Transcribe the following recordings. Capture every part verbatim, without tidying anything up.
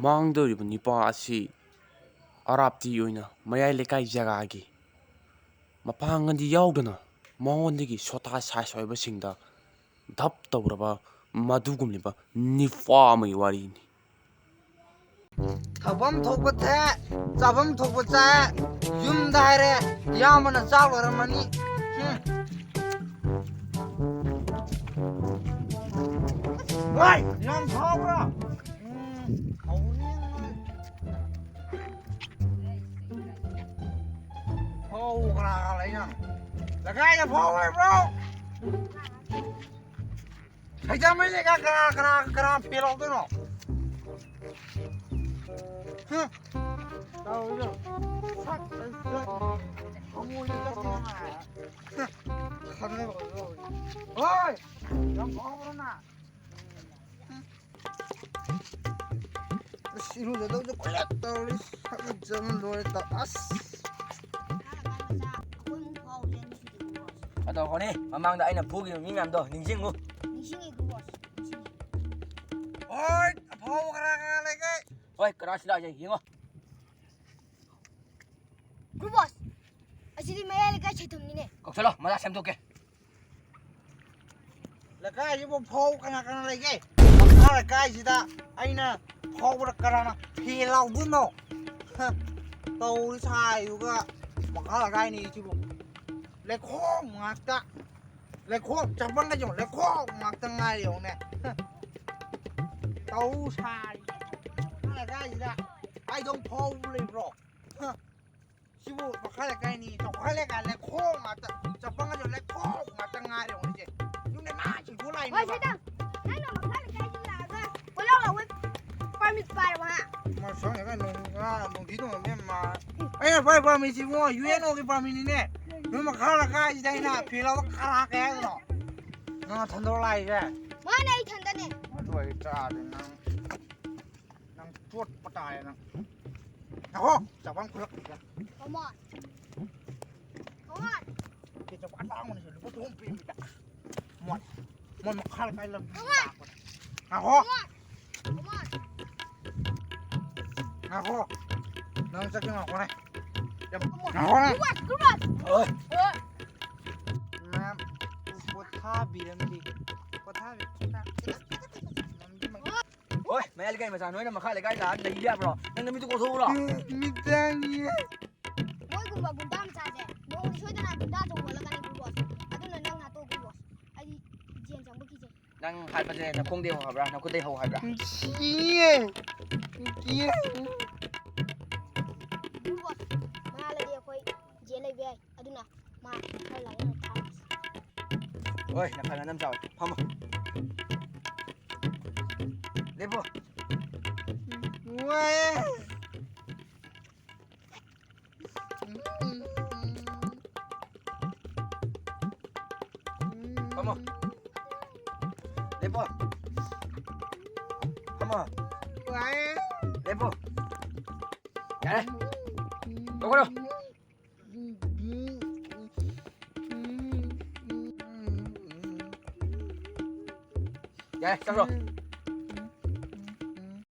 ꯃꯥꯡꯗꯧꯔꯤꯕ ꯅꯤꯄꯥ ꯑꯁꯤ ꯑꯔꯥꯞꯇꯤ ꯑꯣꯏꯅ ꯃꯌꯥꯏ ꯂꯩꯀꯥꯏ ꯖꯒꯥꯒꯤ ꯃꯄꯥꯡꯒꯜꯗꯤ ꯌꯥꯎꯗꯅ ꯃꯉꯣꯟꯗꯒꯤ ꯁꯣꯇꯥ ꯁꯥꯏꯁ ꯑꯣꯏꯕꯁꯤꯡꯗ ꯙꯞ ꯇꯧꯔꯕ ꯃꯗꯨꯒꯨꯝꯂꯤꯕ ꯅꯤꯄꯥ ꯑꯃꯒꯤ ꯋꯥꯔꯤꯅꯤ꯫ ꯊꯛꯐꯝ ꯊꯣꯛꯄ ꯊꯛꯑꯦ, ꯆꯥꯐꯝ ꯊꯣꯛꯄ ꯆꯥꯏ, ꯌꯨꯝꯗ ꯍꯥꯏꯔꯦ, ꯏꯌꯥꯝꯕꯅ ꯆꯥꯛ ꯂꯣꯏꯔꯝꯃꯅꯤ꯫ ꯎꯝ꯫ ꯍꯣꯏ, ꯌꯥꯝ ꯁꯥꯎꯕ꯭ꯔꯥ? ꯎꯝ, ꯍꯧꯅꯤ ꯅꯣꯏ꯫ ꯐꯧ ꯀꯅꯥ ꯀꯅꯥ ꯂꯩꯅꯣ? ꯂꯩꯀꯥꯏꯗ ꯐꯧ ꯂꯩꯕ꯭ꯔꯣ? ꯁꯩꯇꯥꯃꯩ ꯂꯩꯀꯥꯏ ꯀꯅꯥ, ꯀꯅꯥ, ꯀꯅꯥ ꯐꯦꯜ ꯂꯧꯗꯣꯏꯅꯣ? ꯍꯨꯝ꯫ ꯇꯧꯔꯤꯗꯣ꯫ ꯁꯛ ꯍꯪꯉꯣꯏꯗ ꯆꯠꯁꯤꯅ ꯍꯥꯏ꯫ ꯍꯨꯝ꯫ ꯈꯟꯅꯕ ꯍꯧꯔꯦ꯫ ꯍꯣꯏ! ꯌꯥꯝ ꯐꯥꯎꯕ꯭ꯔꯣ ꯅꯪ? ꯑꯁ, ꯏꯔꯨꯖꯗꯧꯁꯨ ꯀꯨꯏꯔꯦ ꯇꯧꯔꯤ, ꯁꯛꯂꯖꯕ ꯂꯣꯏꯔꯦ ꯇꯧ-, ꯑꯁ꯫ ꯑꯗꯣ ꯍꯣꯔꯦꯟ ꯃꯃꯥꯡꯗ ꯑꯩꯅ ꯐꯨꯈꯤꯕ ꯃꯤ ꯃꯌꯥꯝꯗꯣ ꯅꯤꯡꯁꯤꯡꯉꯨ꯫ ꯅꯤꯡꯁꯤꯡꯉꯤꯀꯣ, ꯕꯣꯁ, ꯅꯤꯡꯁꯤꯡꯉꯤ꯫ ꯍꯣꯏ, ꯑꯐꯥꯎꯕ ꯀꯅꯥ ꯀꯅꯥ ꯂꯩꯒꯦ? ꯍꯣꯏ, ꯀꯅꯥ ꯁꯤꯜꯂꯛꯑꯒꯦ ꯌꯦꯡꯉꯣ꯫ ꯒ꯭ꯔꯨꯞ ꯕꯣꯁ, ꯑꯁꯤꯗꯤ ꯃꯌꯥꯏ ꯂꯩꯀꯥꯏ ꯁꯦꯟꯊꯨꯝꯅꯤꯅꯦ꯫ ꯀꯧꯁꯜꯂꯣ, ꯃꯁꯥ ꯁꯦꯝꯗꯣꯛꯀꯦ꯫ ꯂꯩꯀꯥꯏꯁꯤꯕꯨ ꯐꯥꯎ ꯀꯅꯥ ꯀꯅꯥ ꯂꯩꯒꯦ? ꯃꯈꯥ ꯂꯩꯀꯥꯏꯁꯤꯗ ꯑꯩꯅ ꯐꯥꯎꯕꯗ ꯀꯅꯥꯅ ꯐꯦꯜ ꯂꯥꯎꯗꯣꯏꯅꯣ? ꯍ, ꯇꯧꯔꯤ ꯁꯥꯏꯗꯨꯒ ꯃꯈꯥ ꯂꯩꯀꯥꯏꯅꯤ ꯁꯤꯕꯨ꯫ ꯂꯩꯈꯣꯝ ꯉꯥꯛꯇ꯫ ꯂꯩꯈꯣꯝ, ꯆꯥꯄꯜꯒ ꯌꯦꯡꯉꯣ, ꯂꯩꯈꯣꯝ ꯉꯥꯛꯇ ꯉꯥꯏꯔꯦ ꯌꯦꯡꯉꯨꯅꯦ꯫ ꯍ, ꯇꯧ ꯁꯥꯏ꯫ ꯃꯈꯥ ꯂꯩꯀꯥꯏꯁꯤꯗ ꯑꯩꯗꯧ ꯐꯥꯎꯕ ꯂꯩꯕ꯭ꯔꯣ? ꯍ, ꯁꯤꯕꯨ ꯃꯈꯥ ꯂꯩꯀꯥꯏꯅꯤ, ꯃꯈꯥ ꯂꯩꯀꯥꯏ ꯂꯩꯈꯣꯝ ꯉꯥꯛꯇ, ꯆꯥꯄꯜꯒꯁꯨ ꯂꯩꯈꯣꯝ ꯉꯥꯛꯇ ꯉꯥꯏꯔꯦ ꯍꯧꯖꯤꯛꯁꯦ꯫ ꯌꯨꯝꯗ ꯅꯥ ꯆꯤꯡꯊꯣꯛ ꯍꯣꯏ, ꯂꯥꯛꯏꯅꯦꯕ꯫ ꯁꯤꯗ ꯅꯪꯅ ꯃꯈꯥ ꯂꯩꯀꯥꯏꯗ ꯂꯥꯛꯑꯒ ꯀꯣꯏꯂꯥꯎ ꯂꯥꯎꯕꯩ ꯄꯥꯔꯃꯤꯠ ꯄꯥꯏꯔꯕ, ꯍꯥ? ꯃꯥ ꯁꯣꯝ ꯂꯩꯀꯥꯏ ꯅꯣꯡ, ꯉꯥ ꯅꯣꯡꯊꯤ ꯅꯣꯡꯉꯝꯃꯦ ꯃꯥ꯫ ꯑꯩꯅ ꯄꯥꯏ ꯄꯥꯔꯃꯤꯠꯁꯤ ꯏꯕꯨꯡꯉꯣ, ꯌꯨ ꯑꯦꯟ ꯑꯣꯒꯤ ꯄꯥꯔꯃꯤꯠꯅꯤꯅꯦ꯫ ꯅꯣꯏ ꯃꯈꯥ ꯂꯩꯀꯥꯏꯁꯤꯗ ꯑꯩꯅ ꯐꯤ ꯂꯧꯕ ꯈꯔ ꯀꯩ ꯍꯥꯏꯗꯅꯣ? ꯅꯪ ꯊꯟꯗꯧ ꯂꯥꯛꯏꯁꯦ? ꯃꯥꯅꯦ, ꯑꯩ ꯏꯊꯟꯗꯅꯦ꯫ ꯑꯗꯨ ꯑꯩ ꯆꯥꯗꯦ ꯅꯪ꯫ ꯅꯪ ꯆꯣꯠꯄ ꯇꯥꯔꯦ ꯅꯪ꯫ ꯉꯥꯏꯈꯣ, ꯆꯥꯄꯝ ꯈꯨꯜꯂꯛꯈꯤꯒꯦ꯫ Come on. Come on. ꯀꯦ ꯆꯥꯄꯝ ꯇꯥꯡꯕꯅꯤ ꯁꯤ, ꯂꯨꯄꯥ ꯃꯣꯟ, ꯃꯣꯟ ꯃꯈꯥ ꯂꯩꯀꯥꯏ ꯂꯝꯕꯤ ꯂꯥꯛꯄꯅꯦ꯫ ꯉꯥꯏꯈꯣ꯫ ꯉꯥꯏꯈꯣ꯫ ꯅꯪ ꯆꯠꯀꯦ ꯉꯥꯏꯈꯣꯅꯦ꯫ ꯉꯥꯏꯈꯣꯅꯦ꯫ ꯃꯌꯥꯝ ꯄꯣꯊꯥꯕꯤꯔꯝꯒꯦ꯫ ꯄꯣꯊꯥꯕꯤ-, ꯄꯣꯊꯥ-, ꯂꯝꯕꯤ ꯃꯈꯥ-, ꯍꯣꯏ, ꯃꯌꯥꯏ ꯂꯩꯀꯥꯏ ꯃꯆꯥ, ꯅꯣꯏꯅ ꯃꯈꯥ ꯂꯩꯀꯥꯏ ꯂꯥꯛꯑꯒ ꯂꯩꯕ ꯌꯥꯕ꯭ꯔꯣ? ꯅꯪ ꯅꯃꯤꯠꯇꯨ ꯀꯣꯊꯣꯛꯎꯔꯣ? ꯃꯤꯠ ꯇꯥꯡꯉꯤꯌꯦ꯫ ꯃꯣꯏꯒꯨꯝꯕ ꯒꯨꯟꯗꯥ ꯃꯆꯥꯁꯦ ꯅꯣꯡꯃꯗꯤ ꯁꯣꯏꯗꯅ ꯒꯨꯟꯗꯥ ꯑꯆꯧꯕ ꯑꯣꯜꯂꯛꯀꯅꯤ, ꯒ꯭ꯔꯨ ꯕꯣꯁ꯫ ꯑꯗꯨꯅ ꯅꯪ ꯅꯥꯇꯣꯛ, ꯒ꯭ꯔꯨ ꯕꯣꯁ꯫ ꯑꯩꯗꯤ ꯖꯦꯟ ꯆꯪꯕ ꯀꯤꯖꯩ꯫ ꯅꯪ ꯍꯥꯠꯄꯁꯦ ꯅꯈꯣꯡꯗꯩ ꯍꯧ ꯍꯥꯏꯕ꯭ꯔꯥ, ꯅꯈꯨꯠꯇꯩ ꯍꯧ ꯍꯥꯏꯕ꯭ꯔꯥ? ꯀꯤꯌꯦ꯫ ꯀꯤꯌꯦ꯫ ꯒ꯭ꯔꯨ ꯕꯣꯁ, ꯃꯥ ꯍꯥꯠꯂꯗꯤ ꯑꯩꯈꯣꯏ ꯖꯦꯟ ꯂꯩꯕ ꯌꯥꯏ꯫ ꯑꯗꯨꯅ ꯃꯥ ꯈꯔ ꯂꯥꯛꯑꯦ ꯊꯥꯔꯣ꯫ ꯍꯣꯏ, ꯅꯈꯥ ꯅꯅꯝ ꯆꯥꯎ꯫ ꯐꯝꯃꯣ꯫ ꯂꯦꯞꯄꯣ꯫ ꯋꯥꯏꯌꯦ꯫ ꯐꯝꯃꯣ꯫ ꯂꯦꯞꯄꯣ꯫ ꯐꯝꯃꯣ꯫ ꯋꯥꯏꯌꯦ꯫ ꯂꯦꯞꯄꯣ꯫ ꯌꯥꯔꯦ꯫ ꯇꯣꯛꯈ꯭ꯔꯣ꯫ ꯌꯥꯔꯦ, ꯆꯠꯈ꯭ꯔꯣ꯫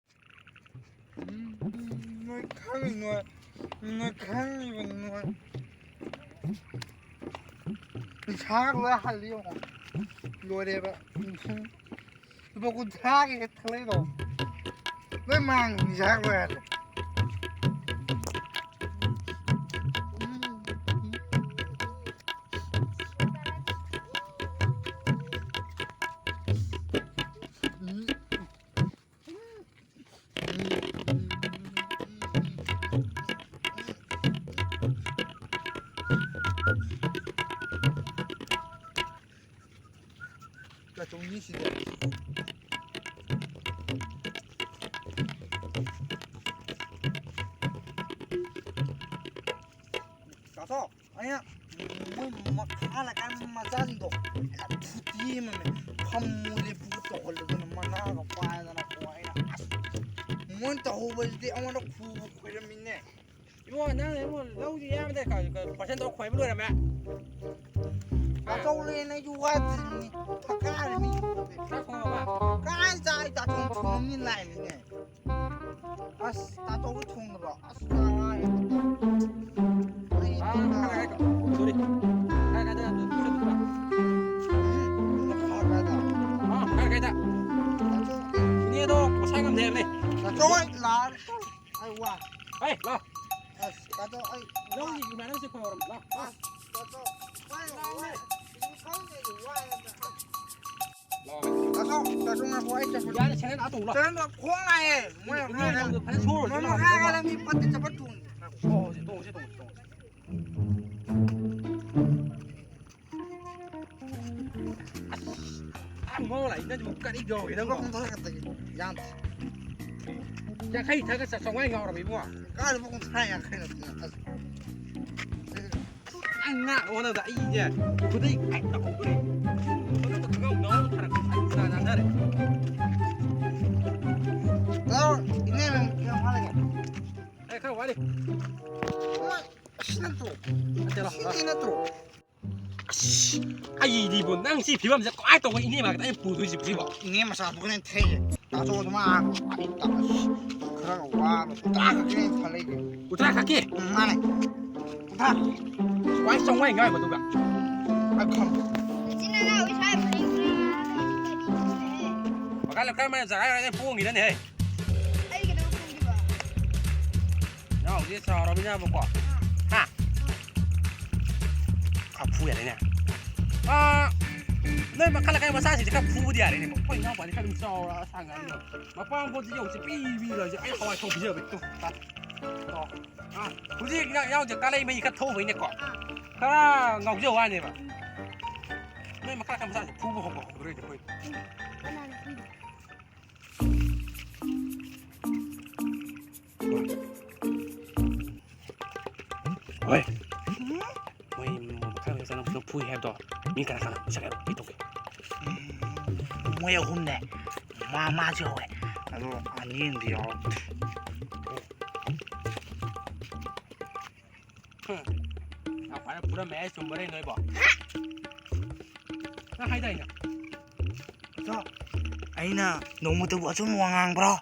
ꯅꯣꯏ ꯈꯪꯉꯤ, ꯅꯣꯏ, ꯅꯣꯏ ꯈꯪꯉꯤꯕ, ꯅꯣꯏ꯫ ꯅꯤꯁꯥ ꯂꯣꯏ ꯍꯜꯂꯤ ꯌꯦꯡꯉꯣ꯫ ꯂꯣꯏꯔꯦꯕ꯫ ꯂꯨꯄꯥ ꯀꯨꯟꯊ꯭ꯔꯥꯒꯤ ꯍꯦꯛ ꯊꯛꯂꯛꯏꯗꯣ꯫ ꯂꯣꯏ ꯃꯥꯡꯉꯤ, ꯅꯤꯁꯥ ꯂꯣꯏ ꯍꯜꯂꯦ꯫ ꯀꯌꯥ ꯇꯧꯅꯤ ꯁꯤꯗꯤ? ꯇꯥꯊꯣ, ꯑꯩꯅ ꯃꯣꯏ ꯃꯈꯥ ꯂꯩꯀꯥꯏ ꯃꯆꯥꯁꯤꯡꯗꯣ ꯌꯥꯝ ꯐꯨꯇꯤ ꯑꯃꯅꯦ, ꯐꯝꯃꯨ ꯂꯦꯞꯄꯨ ꯇꯧꯍꯜꯂꯗꯅ ꯃꯅꯥꯒ ꯄꯥꯏꯗꯅ ꯀꯣ, ꯑꯩꯅ ꯑꯁ, ꯃꯣꯏꯅ ꯇꯧꯍꯧꯕꯁꯤꯗꯤ ꯑꯩꯉꯣꯟꯗ ꯈꯨꯕꯨ ꯈꯣꯏꯔꯝꯃꯤꯅꯦ꯫ ꯏꯕꯣ, ꯅꯪ ꯏꯕꯣ, ꯂꯧꯁꯤ ꯌꯥꯝꯗ ꯀ-, ꯀ-, ꯄꯥꯔꯁꯦꯟ ꯇꯧꯔ ꯈꯣꯏꯕ ꯂꯣꯏꯔꯝꯃꯦ꯫ ꯍꯥ? ꯇꯧꯔꯦꯅ ꯑꯩꯁꯨ ꯋꯥꯗ꯭ꯔꯤꯕꯅꯤ꯫ ꯊꯛꯀꯥꯏꯔꯦ ꯃꯤ꯫ ꯆꯥꯛ ꯊꯣꯡꯉꯕ? ꯀꯥꯏ ꯆꯥꯏ ꯆꯥꯛ ꯊꯣꯡ ꯊꯣꯡꯉꯝꯅꯤ ꯂꯥꯏꯔꯤꯅꯦ꯫ ꯑꯁ, ꯇꯥꯆꯧꯒꯤ ꯊꯣꯡꯗ꯭ꯔꯣ? ꯑꯁ, ꯆꯥꯛ ꯂꯥꯝꯃꯦ꯫ ꯑꯩ ꯑꯥ, ꯀꯥꯏ, ꯀꯥꯏ, ꯀꯥꯏ, ꯁꯣꯔꯤ꯫ ꯀꯥꯏ, ꯀꯥꯏꯗ ꯌꯥꯝ ꯆꯠꯄ꯭ꯔꯥ? ꯎꯝ, ꯀꯥꯏ, ꯀꯥꯏꯗ? ꯑꯥ, ꯀꯥꯏ, ꯀꯥꯏꯗ? ꯇꯥꯆꯧ꯫ ꯏꯅꯦꯗꯣ ꯃꯁꯥ ꯉꯝꯗꯦ ꯍꯥꯏꯕꯅꯦ꯫ ꯇꯥꯆꯧ, ꯑꯩ ꯂꯥꯛꯑꯒꯦ꯫ ꯑꯩ ꯋꯥ꯫ ꯍꯩ, ꯂꯥꯎ꯫ ꯑꯁ, ꯇꯥꯆꯧ, ꯑꯩ ꯂꯧꯒꯤ ꯏꯃꯥꯟꯅꯕꯁꯦ ꯈꯣꯏ ꯍꯧꯔꯝꯃꯣ, ꯂꯥꯎ꯫ ꯑꯁ, ꯇꯥꯆꯧ, ꯑꯩ ꯋꯥ꯫ ꯏꯁꯤꯡ ꯊꯛꯅꯤꯡꯉꯦ, ꯋꯥꯏ꯫ ꯇꯥꯆꯧ, ꯇꯥꯆꯧ, ꯉꯥꯏꯈꯣ, ꯑꯩ ꯆꯠꯄ ꯌꯥꯔꯦ, ꯁꯦꯟꯗꯜ ꯑꯥ ꯇꯣꯡꯉꯨ ꯂꯥꯎ꯫ ꯁꯦꯟꯗꯜꯗꯣ ꯈꯣꯡ ꯅꯥꯏꯌꯦ꯫ ꯃꯣꯏ ꯏꯕꯨꯡꯉꯣ, ꯍꯥꯏꯔꯦ꯫ ꯅꯪꯗꯣ ꯐꯖꯅ ꯁꯨꯔꯨꯔꯣ, ꯃꯣꯏ ꯁꯦꯟꯗꯜ ꯍꯥꯏꯔꯦ, ꯂꯥꯎ꯫ ꯃꯤ ꯐꯠꯇꯦ, ꯆꯠꯄ ꯇꯣꯡꯉꯦ꯫ ꯇꯣꯡꯉꯁꯤ, ꯇꯣꯡꯉꯁꯤ, ꯇꯣꯡꯉꯁꯤ, ꯇꯣꯡꯉꯁꯤ꯫ ꯑꯁ, ꯑꯥ ꯃꯣꯏ ꯂꯥꯛꯏ, ꯅꯪꯁꯤꯕꯨ ꯀꯔꯤ ꯌꯧꯔꯒꯦ, ꯅꯪꯕꯣ? ꯂꯨꯄꯥ ꯀꯨꯟꯊ꯭ꯔꯥ ꯈꯛꯇꯒꯤ, ꯌꯥꯝꯗꯦ꯫ ꯌꯥꯡꯈꯩ ꯊꯛꯑꯒ ꯆꯥ-, ꯆꯥꯝꯃꯉꯥ ꯌꯥꯎꯔꯕ ꯏꯕꯨꯡꯉꯣ? ꯀꯥꯏꯗ ꯂꯨꯄꯥ ꯀꯨꯟꯊ꯭ꯔꯥ, ꯌꯥꯡꯈꯩ ꯅꯠꯇꯦ, ꯑꯁ꯫ ꯑꯩ ꯉꯥꯛ ꯍꯣꯠꯅꯕꯗ ꯑꯩꯁꯦ ꯈꯨꯗꯩ ꯀꯥꯏ ꯇꯧꯍꯧꯗ꯭ꯔꯦ꯫ ꯈꯪꯒꯥꯎ ꯌꯥꯎꯔ ꯊꯥꯔꯛꯄ ꯁꯥꯏ ꯁꯥ ꯅꯥꯟꯊꯔꯦ꯫ ꯂꯥꯛꯑꯣ, ꯏꯅꯦ, ꯅꯪ ꯀꯌꯥꯝ ꯋꯥꯠꯂꯤꯒꯦ? ꯑꯩ ꯈꯔ ꯋꯥꯠꯂꯤ꯫ ꯑꯁꯤ ꯅꯠꯇ꯭ꯔꯣ? ꯅꯠꯇꯦ, ꯂꯥꯎ, ꯂꯥꯎ꯫ ꯁꯤꯗꯤ ꯅꯠꯇ꯭ꯔꯣ? ꯑꯁ, ꯑꯩꯗꯤꯕꯣ, ꯅꯪ ꯁꯤ ꯐꯤꯕꯝꯁꯦ ꯀꯃꯥꯏꯅ ꯇꯧꯕ ꯏꯅꯦ ꯃꯥ ꯈꯛꯇ ꯑꯩꯅ ꯄꯨꯗꯣꯏꯁꯤꯕꯣ ꯁꯤꯕꯣ? ꯏꯅꯦ ꯃꯆꯥꯗꯨꯒꯅꯦ ꯊꯩꯁꯦ꯫ ꯇꯥꯆꯧ ꯑꯗꯨ ꯃꯥ ꯑꯩ ꯇꯥ-, ꯑꯁ, ꯈꯔ ꯋꯥꯕ ꯀꯨꯟꯊ꯭ꯔꯥ ꯈꯛꯀꯤꯅꯦ ꯑꯩꯅ ꯈꯜꯂꯛꯏꯁꯦ꯫ ꯀꯨꯟꯊ꯭ꯔꯥ ꯈꯛꯀꯤ? ꯎꯝ, ꯃꯥꯅꯦ꯫ ꯀꯨꯟꯊ꯭ꯔꯥ꯫ ꯋꯥꯏ ꯆꯥꯝꯃꯉꯥ ꯉꯥꯏ ꯃꯗꯨꯒ꯫ ꯑꯩ ꯈꯪ-, ꯅꯆꯤꯟ ꯅꯅꯥꯎ ꯏꯁꯥ ꯐꯨꯅꯤꯡꯕ꯭ꯔꯥ? ꯃꯈꯥ ꯂꯩꯀꯥꯏ ꯃꯌꯥꯝ ꯖꯒꯥ ꯌꯥꯔꯗꯤ ꯄꯣꯡꯈꯤꯔꯅꯤ ꯍꯦ꯫ ꯑꯩ ꯀꯩꯗꯧ ꯄꯣꯡꯈꯤꯕ? ꯅꯪ ꯍꯧꯖꯤꯛ ꯆꯥꯎꯔꯕꯅꯤꯅꯕꯀꯣ꯫ ꯍꯥ? ꯈꯔ ꯐꯨ ꯌꯥꯔꯦꯅꯦ꯫ ꯑꯥ, ꯅꯣꯏ ꯃꯈꯥ ꯂꯩꯀꯥꯏ ꯃꯆꯥꯁꯤꯡꯁꯦ ꯈꯔ ꯐꯨꯕꯗꯤ ꯌꯥꯔꯦꯅꯦꯀꯣ꯫ ꯑꯩꯈꯣꯏ ꯏꯅꯥꯎꯄꯥꯗꯤ ꯈꯔ ꯑꯗꯨꯝ ꯆꯥꯎꯔ ꯁꯥꯡꯉꯅꯤꯅ꯫ ꯃꯄꯥꯝꯕꯣꯠꯁꯤ ꯌꯦꯡꯉꯨꯁꯤ, ꯄꯤ ꯄꯤ ꯂꯥꯎꯔꯤꯁꯦ꯫ ꯑꯩ ꯍꯋꯥꯏ ꯊꯣꯡ ꯄꯤꯖꯕ ꯇꯨ꯫ ꯑꯣ꯫ ꯑꯥ, ꯍꯧꯖꯤꯛ ꯏꯅꯥꯎ-, ꯏꯅꯥꯎꯁꯦ ꯀꯥꯂꯩ ꯃꯩ ꯈꯔ ꯊꯧꯕꯩꯅꯦꯀꯣ꯫ ꯈꯔ ꯉꯥꯎꯖꯕ ꯋꯥꯅꯦꯕ꯫ ꯅꯣꯏ ꯃꯈꯥ ꯂꯩꯀꯥꯏ ꯃꯆꯥꯁꯦ ꯐꯨꯕ ꯍꯧꯕ ꯍꯧꯔꯣꯏꯗ ꯑꯩꯈꯣꯏ꯫ ꯀꯅꯥꯅ ꯐꯨꯏꯅꯣ? ꯍꯣꯏ꯫ ꯃꯣꯏ ꯃꯈꯥ ꯆꯪꯉꯛꯄꯗ ꯐꯨꯏ ꯍꯥꯏꯕꯗꯣ ꯃꯤ ꯀꯅꯥ ꯀꯅꯥ ꯃꯁꯛ ꯍꯥꯏꯔꯣ? ꯑꯩ ꯇꯧꯒꯦ꯫ ꯃꯣꯏ ꯑꯍꯨꯝꯅꯦ꯫ ꯃꯥ, ꯃꯥꯁꯨ ꯌꯥꯎꯋꯦ꯫ ꯑꯗꯣ ꯑꯅꯤ ꯑꯃꯗꯤ ꯌꯥꯎꯔꯛꯇꯦ꯫ ꯍꯨꯝ꯫ ꯌꯥꯝ ꯐꯖꯅ ꯐꯨꯔꯝꯃꯦ꯫ ꯑꯩ ꯆꯨꯝꯕꯔꯦ ꯅꯣꯏꯕꯣ? ꯅꯪ ꯍꯥꯏꯗꯥꯏꯅꯦ? ꯑꯗꯣ ꯑꯩꯅ ꯅꯣꯡꯃꯇꯕꯨ ꯑꯆꯨꯝꯕ ꯋꯥ ꯉꯥꯡꯕ꯭ꯔꯣ?